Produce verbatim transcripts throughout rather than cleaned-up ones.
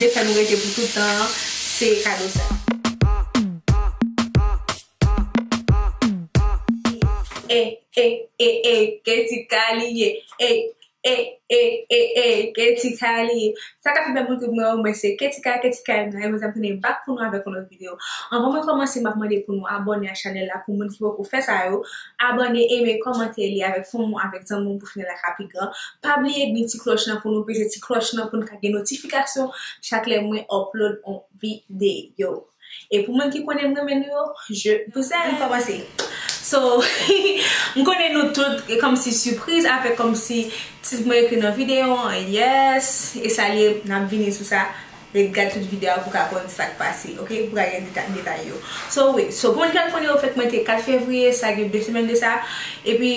Fè nou rete pou tout tan, se kado sa. E, e, e, e, Ketika li ye. E, e, e, e, e, Ketika li ye. Sa k ap fè m montre mwen, mwen se Ketika, Ketika, mwen, mwen, mwen, mwen, bak pou nou avèk yon lòt videyo. Anvan mwen kòmanse, m ap mande pou nou abòne a chanèl la pou moun ki poko fè sa yo. Abòne, eme, kòmante li avèk fanmi w, avèk zanmi w pou chanèl la ka pi gran. Pa bliye gen ti klòch lan pou nou peze ti klòch lan pou nou ka gen notifikasyon chak lè mwen upload yon videyo. E pou moun ki konnen m renmen nou yo, je vous aime. Ann kòmanse. So, m konnen nou tout, e kòmsi sipriz avèk kòmsi tit mwen ekri nan videyo an, yes, e sa l ye, n ap vini sou sa. Ret gad tout videyo a pou ka konn sa k pase, ok? Pou ka gen deta-, detay yo. So, wi, so, pou moun ki pa t konnen, ofèt, mwen te kat fevriye, sa gen de semèn de sa. Epi,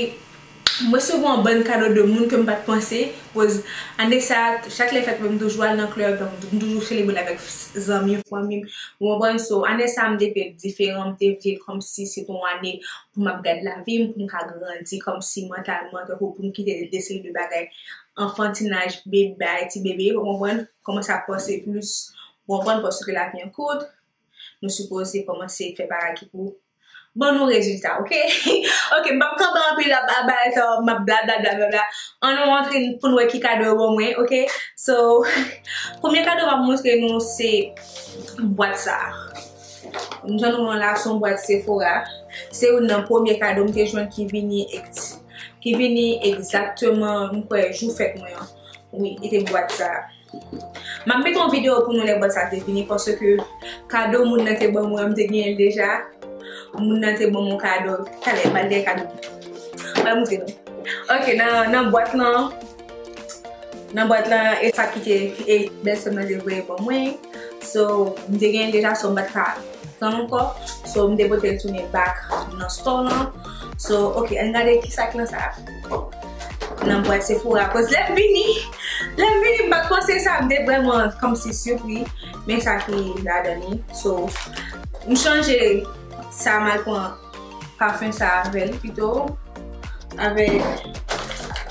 m resevwa yon bann kado de moun ke m pa t panse. Koz ane sa, chak lè fèt, m toujou al nan klèb, donk, m toujou selebre l avèk zanmi, fanmi m. Ou konprann? So, ane sa, m te vle diferan, m te vle kòmsi se t on ane pou m ap gad lavi m, pou m ka grandi kòmsi mantalman, tankou pou m kite de seri de bagay anfantinaj, bebe, bagay ti bebe, ou konprann? Kòmanse ap panse plis, ou konprann? Paske lavi an kout, nou sipoze kòmanse fè bagay ki pou ban nou rezilta, ok? Ok, m p ap kanpe anpil ap, ap bay sa, m ap bla, bla, bla, bla, bla. Ann nou rantre pou n wè ki kado yo ban mwen, ok? So, premye kado m ap montre nou se bwat sa. Jan nou wè la, se yon bwat Sephora. Se youn nan premye kado m te jwenn ki vini ex-, ki vini egzakteman, m kwè, jou fèt mwen an. Wi, e te bwat sa. M ap mete yon videyo pou nou lè bwat sa te vini, paske kado moun nan te ban mwen an, m te genyen l deja. Moun nan te ban mwen kado. Talè, m al dèyè kado. M al montre nou. Ok, nan, nan bwat lan, nan bwat lan, e sa ki te, e bèlsè m nan te voye ban mwen. So, m te genyen l deja, so m pa t ka tann ankò. So, m te pote l tounen back nan store lan. So, ok, ann gade ki sa k nan sa. Nan bwat Sephora. Koz lè m vini, lè m vini, m pa t panse sa, m te vrèman kòmsi sipri. Men sa ki ladan li. So, m chanje sa, m al pran pafen sa avè l pito. Avè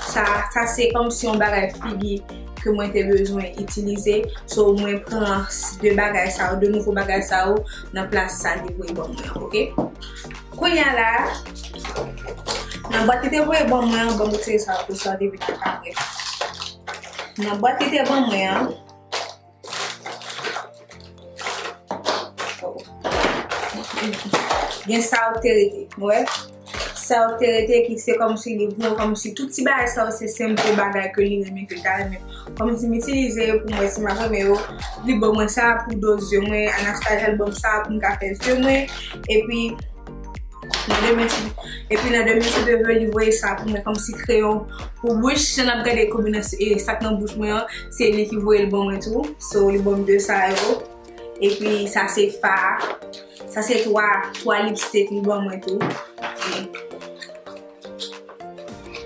sa, sa se kòmsi yon bagay figi ke mwen te bezwen itilize. So, mwen pran de bagay sa yo, de nouvo bagay sa yo, nan plas sa li voye ban mwen an, ok? Kounye a la, nan bwat li te voye ban mwen an, ban m retire sa pou sa te vin ak apre. Nan bwat li te ban mwen an, gen sa yo te rete, wè. Sa yo te rete ki se kòmsi li bon, kòmsi tout ti bagay sa yo se senp bagay ke li renmen, ke l ta renmen. Kòmsi m itilize yo pou m wè si m ap renmen yo. Li ban mwen sa pou do zye mwen, Anastasia l ban m sa pou m ka fè zye mwen. Epi, nan demen ti, epi nan demen ti deve, li voye sa pou mwen kòmsi kreyon pou bouch. Jan n ap gade konbinasyon, e sa k nan bouch mwen an, se li ki voye l ban mwen tou. So, li ban m de sa yo. Epi, sa se fa. Sa se twa, twa lipstick li ban mwen tou.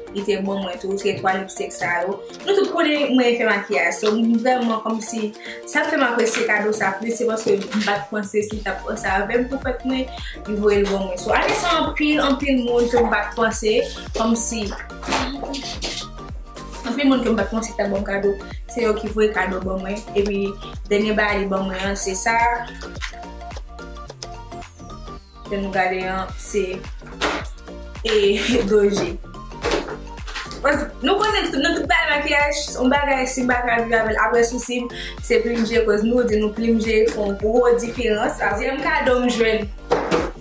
Li te ban mwen tou, se twa lipstick sa yo. Nou tout konnen mwen fè makiyaj, so m vrèman kòmsi, sa k fè m apresye kado sa plis, se paske m pa t panse si l t ap panse avè m pou fèt mwen, li voye l ban mwen. So, ane sa anpil, anpil moun ke m pa t panse, kòmsi, anpil moun ke m pa t panse ki t ap ban m kado, se yo ki voye kado ban mwen. Epi, dènye bagay li ban mwen an, se sa. Ke nou gade an, se, e, Doji. Paske nou konnen tout, nan tout bagay makiyaj, yon bagay, si m pa ka viv avè l, apre sousi m, se plim je, koz nou di nou plim je fè yon gwo diferans. Dezyèm kado m jwenn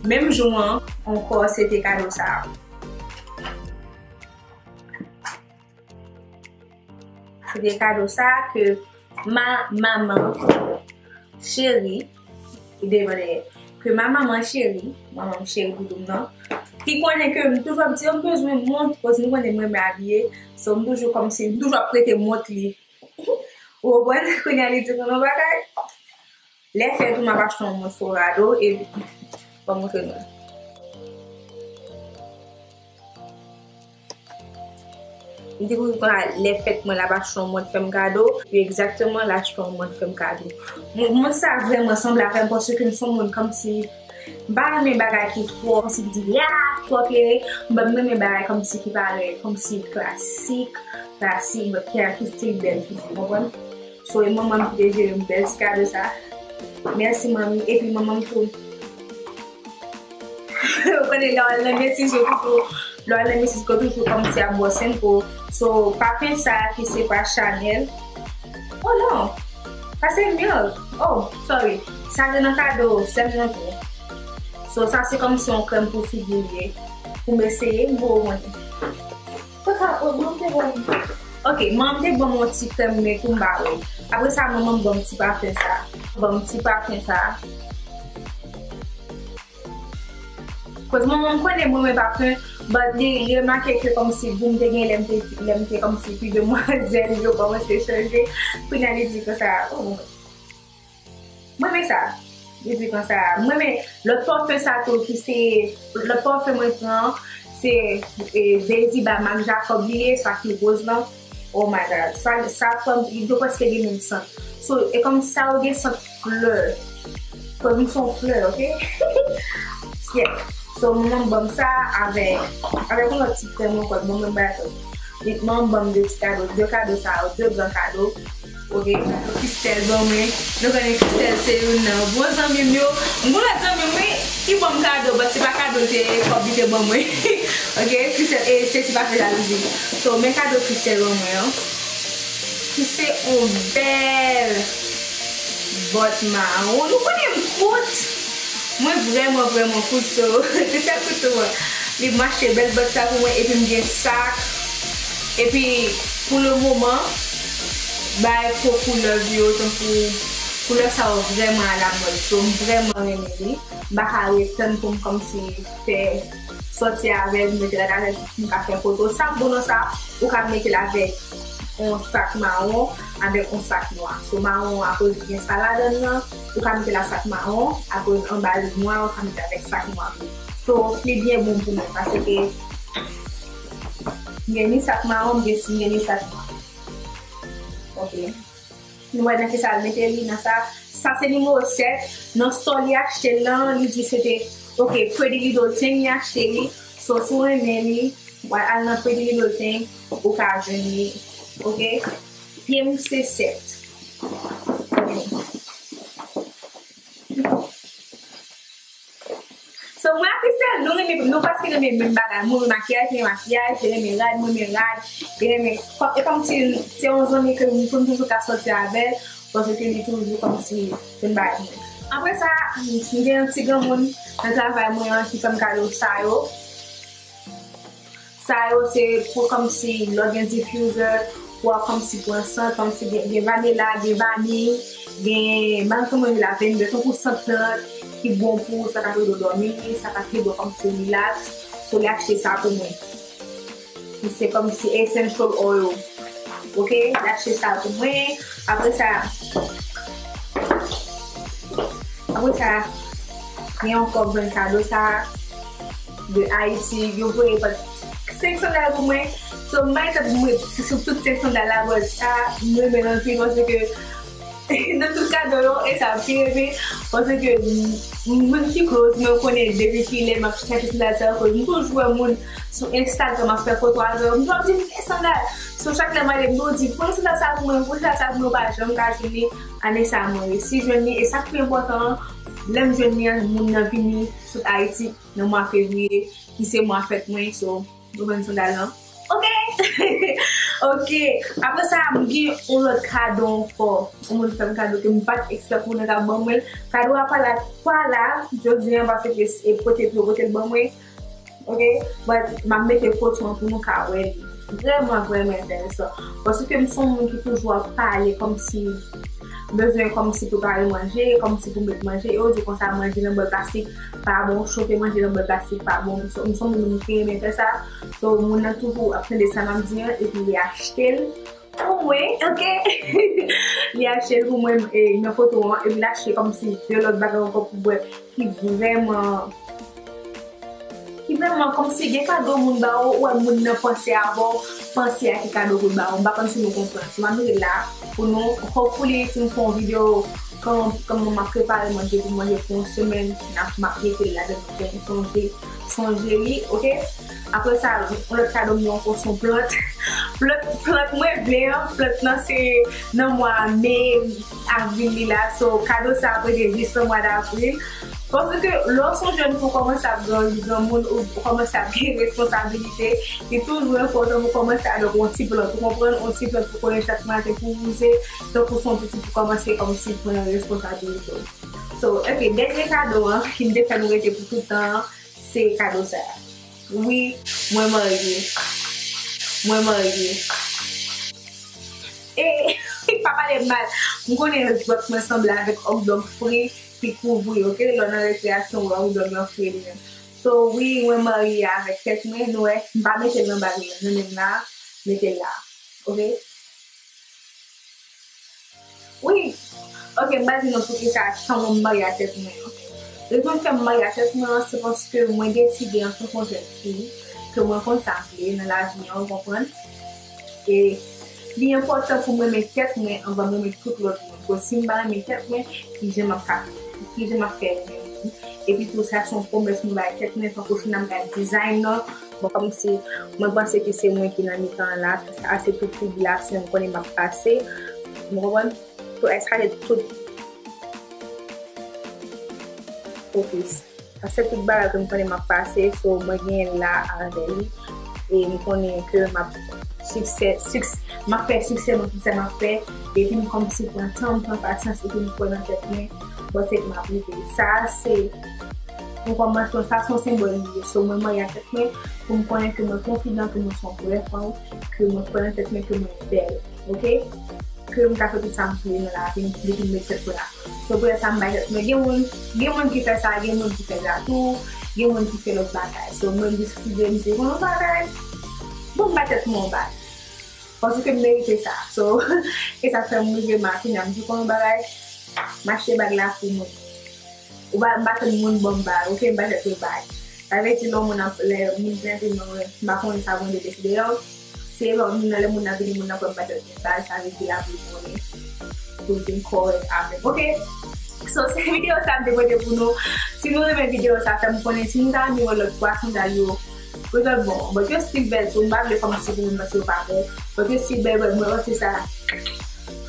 menm jou an, ankò, se te kado sa a. Se te kado sa ke ma manman cheri, devan dèyè, ke ma manman cheri, manman m cheri doudou m nan, ki konnen ke m toujou ap di yo m bezwen mont, koz nou konnen m renmen abiye, so m toujou kòmsi, m toujou ap prete mont li. Ou konprann? Kounye a li di m yon bagay. Lè fèt ou m ap achte yon mont Sephora, e ban m montre nou. Li te kouri konsa, lè fèt mwen, l ap achte yon mont fè m kado. Wi, egzakteman, l achte yon mont fè m kado. Mont, mont sa vrèman sanble avè m, paske m se yon moun kòmsi, m pa renmen bagay ki twò, kòmsi ki di, ya, twò klere. M pa renmen bagay kòmsi ki parèt, kòmsi klasik, klasik, but ki, ki still bèl toujou, ou konprann? So, e manman m ki te jere m bèl ti kado sa. Mèsi, manmi. Epi manman m tou. Ou konnen lè w al nan metriz, yo toujou, lè w al nan metriz, yo toujou kòmsi ap ba w senpo. So, pafen sa ki se pa Chanel. Oh non! Sa se Milk. Oh, sorry. Sa te nan kado sè m nan tou. So, sa se kòmsi yon krèm pou figi w ye. Pou m eseye, m poko konnen. Konsa, oh, manman m te ban m. Ok, manman m te ban m yon ti krèm, men tou m pa wè. Apre sa, manman m ban m ti pafen sa. Ban m ti pafen sa. Koz manman m konnen mwen renmen pafen, but li, li remake ke kòmsi gou m te gen lè m te, lè m te kòmsi pi demwazèl, yo kòmanse chanje. Kounye a li di konsa, oh, mwen renmen sa. Li di konsa, mwen renmen lòt pafen sa tou ki se, lòt pafen mwen pran, se, e, Daisy by Marc Jacob li ye, sa ki woz lan. Oh my God. Sa, sa pran, li dwe prèske gen menm sant. So, e kòm sa yo gen sant flè. Kòm m se yon flè, ok? Yeah. So, manman m ban m sa avèk, avèk yon lòt ti krèm ankò, bon, mwen bay ankò. Li, manman m ban m de ti kado, de kado sa yo, de gran kado. Ok, Christelle ban mwen. Nou konnen Christelle se youn nan bon zanmi m yo. M gon lòt zanmi m, wi, ki ban m kado, but se pa kado l te, kòb li te ban mwen. Ok, Christelle, e se si pa fè jalouzi. So, men kado Christelle ban mwen an. Ki se yon bèl bòt mawon. Nou konnen m kout. Mwen vrèman, vrèman kout, so, Christelle kout tou mwen. Li m achte bèl bòt sa pou mwen, epi m gen sak. Epi, pou le moman, bay po koulè yo, tankou koulè sa yo vrèman alamòd. So, m vrèman renmen li. M pa ka ret tann pou m kòmsi fè sòti avè l, m mete l avè l, pou m ka fè foto. Sa k bon nan sa, ou ka mete l avèk yon sak mawon, avèk yon sak nwa. So, mawon, akoz gen sa ladan l nan, ou ka mete l ak sak mawon, akoz anba li nwa, ou ka mete avèk sak nwa tou. So, li byen bon pou mwen, paske m gen ni sak mawon, m gen, m gen ni sak nwa. Ok. Nou wè nan kisa l mete li, nan sa. Sa se nimewo sèt. Nan sò li achte l lan, li di se te, ok, Pretty Little Thing li achte li. So, si w renmen li, w al nan Pretty Little Thing, ou ka jwenn li. Ok? Pye m se sèt. So, mwen ak Christelle, nou renmen, nou prèske renmen menm bagay. Mwen renmen makiyaj, li renmen makiyaj, li renmen rad, mwen renmen rad, li renmen, kò-, e kòmsi se yon zanmi ke m, pou m toujou ka sòti avè l, paske li toujou kòmsi se yon bagay. Apre sa, m gen yon ti granmoun nan travay mwen an ki fè m kado sa yo. Sa yo se pou kòmsi lè w gen diffuser, pou w kòmsi pran sant, kòmsi gen, gen vanila, gen vaniy, gen, ban kòman yo rele la, vennde, tankou sant plant ki bon pou ou, sa k ap ede w dòmi, sa k ap ede w kòmsi relax. So, li achte sa pou mwen. Li se kòmsi essential oil. Ok, li achte sa pou mwen. Apre sa, apre sa, gen yon kòb jwenn kado sa de Ayiti, yo voye pa senk sandal pou mwen. So, m bay tèt mwen, se sou tout senk sandal la, but sa, m renmen l anpil, paske nan tout kado yo, e sa m pi renmen, paske m, moun ki close mwen, yo konnen depi kilè m ap chache sandal sa yo, koz m toujou wè moun sou Instagram ap fè foto avè yo, m toujou ap di m gen sandal. So, chak lè m ale, m toujou di, pran sandal sa pou mwen, pran sandal sa pou mwen, ou pa janm ka jwenn li. Ane sa, mwen resi jwenn li, e sa k pi enpòtan an, lè m jwenn li an, moun nan vini sot Ayiti nan mwa fevriye, ki se mwa fèt mwen, so, nou jwenn sandal lan. Ok! Ok! Apre sa, m gen yon lòt kado ankò. Yon moun fè m kado ke m pa t ekspè pou moun nan ta ban mwen l. Kado a pa la, pa la, jodi an, paske se pote pou yo pote l ban mwen. Ok? But m ap mete foto an pou nou ka wè li. Vrèman, vrèman enteresan. Paske m se yon moun ki toujou ap pale kòmsi m bezwen kòmsi prepare manje, kòmsi pou m met manje, e yo di konsa manje nan bòl plastik pa bon, chofe manje nan bòl plastik pa bon. So, m se yon moun ki renmen fè sa. So, moun nan toujou ap tande sa m ap di an, epi li achte l pou mwen, ok? Li achte l pou mwen, e, nan foto an, epi l achte kòmsi de lòt bagay ankò pou bwè ki vrèman, ki vrèman kòmsi gen kado moun ba ou, ou wè moun nan panse avè w, panse a ki kado pou l ba ou. M pa konn si nou konprann. So, m ap mete l la pou nou. Hopefully, si m fè yon videyo, kan, kòman m ap prepare manje pou manje pou yon semèn, n ap, m ap mete l ladan pou nou sonje, sonje li, ok? Apre sa, yon lòt kado m gen ankò se yon plant. plant, plant mwen vle an, plant lan se nan mwa me, avril li la. So, kado sa ap rete jis nan mwa davril. Paske lè w se yon jèn fi w kòmanse ap gran, granmoun, ou kòmanse ap gen responsabilite, li toujou enpòtan pou kòmanse avèk yon ti plant, ou konprann, yon ti plant pou konnen chak maten pou wouze, tankou se yon pitit pou kòmanse kòmsi pran responsabilite w. So, ok, dènye kado an, ki m te fè nou rete pou tout tan an, se kado sa a. Wi, mwen marye. Mwen marye. E, pa pale m mal. M konnen dwèt mwen sanble avèk hot dog fri ki kouvri, ok? Lè w nan rekreyasyon, w wè hot dog lan fri li menm. So, wi, mwen marye avèk tèt mwen, nou wè, m pa mete l nan bag mwen, nan men m la, mete l la, ok? Wi. Ok, m pral di nou poukisa, kòman m marye ak tèt mwen an. Rezon k fè m marye ak tèt mwen an, se paske mwen deside antanke yon jèn fi ke mwen konn sa m vle nan lavi an, ou konprann? E li enpòtan pou m renmen tèt mwen anvan m renmen tout lòt moun. Bon, si m pa renmen tèt mwen, kijan m ap ka, kijan m ap fè renmen moun? Epi tou, sa se yon pwomès mwen bay tèt mwen, tankou si n ap bay design nan, bon, kòmsi mwen panse ke se mwen ki nan mitan an la, sa se tout tribilasyon m konnen m ap pase. Ou konprann? Tou, èske se tout fokis. Paske tout bagay ke m konnen m ap pase, so mwen genyen la avè li. E m konnen ke m ap siksè, siks, m ap fè siksè nan tout sa m ap fè. Epi m kòmsi pran tan, m pran pasyans, epi m kwè nan tèt mwen, m panse ke m ap rive. Sa se yon kòmansman, sa se yon senbòl li ye. So mwen marye ak tèt mwen, pou m konnen ke mwen konfidan, ke mwen se yon vrè fanm, ke mwen kwè nan tèt mwen, ke mwen bèl. Ok? Ke m ka fè tout sa m vle nan lavi m, depi m met tèt mwen la. So, pou sa m bay tèt mwen, gen moun, gen moun ki fè sa, gen moun ki fè sa tou, gen moun ki fè lòt bagay. So, mwen deside m di, "Bon, yon bagay, bon, m bay tèt mwen yon bag." Paske m merite sa. So, e sa fè m rive maten, m di, "Bon, yon bagay, m achte bag la pou mwen." Ou pa, m pa tann moun ban m bag, ok? M pa chèche bag. Sa vle di lè moun ap, lè moun vin nan men mwen, m pa konnen sa Bondye deside yo. Se lè moun nan, lè moun nan vini, moun nan kwè m pa chèche bag, sa vle di l ap vin konnen pou l vin kòrèk avè m, ok? So, se videyo sa m te pote pou nou. Si nou renmen videyo sa, fè m konnen. Si nou ta renmen wè lòt twa sandal yo, peut-être bon, but yo still bèl tou, m pa vle kòmanse pou moun nan si yo pa bèl. But yo still bèl, but mwen panse sa,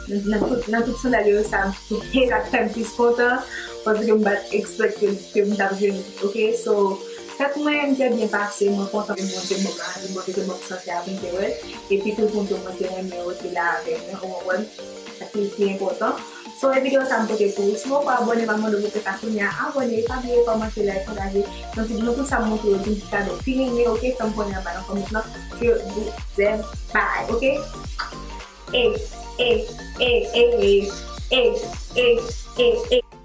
nan, nan tout, nan tout sandal yo, sa, e sa k fè m plis kontan, paske m pa t expect ke, ke m t ap jwenn li, ok? So, tèt mwen, m te byen pase, mwen kontan ke Bondye ban m lavi, Bondye te ban m sante avè m te wè, epi tout moun ke mwen te renmen yo te la avè mwen, ou konprann? Sa ki pi enpòtan. So, e videyo sa m pote pou ou. Si w poko abòne, m ap mande w pou fè sa kounye a. Abòne, pa bliye kòmante, like, pataje. Nan tout, nan tout sa m montre w, di m ki kado w pi renmen, ok? Fè m konnen anba nan kòmantè lan. Ke w zèv bay, ok? E, e, e, e, e, e, e, e, e.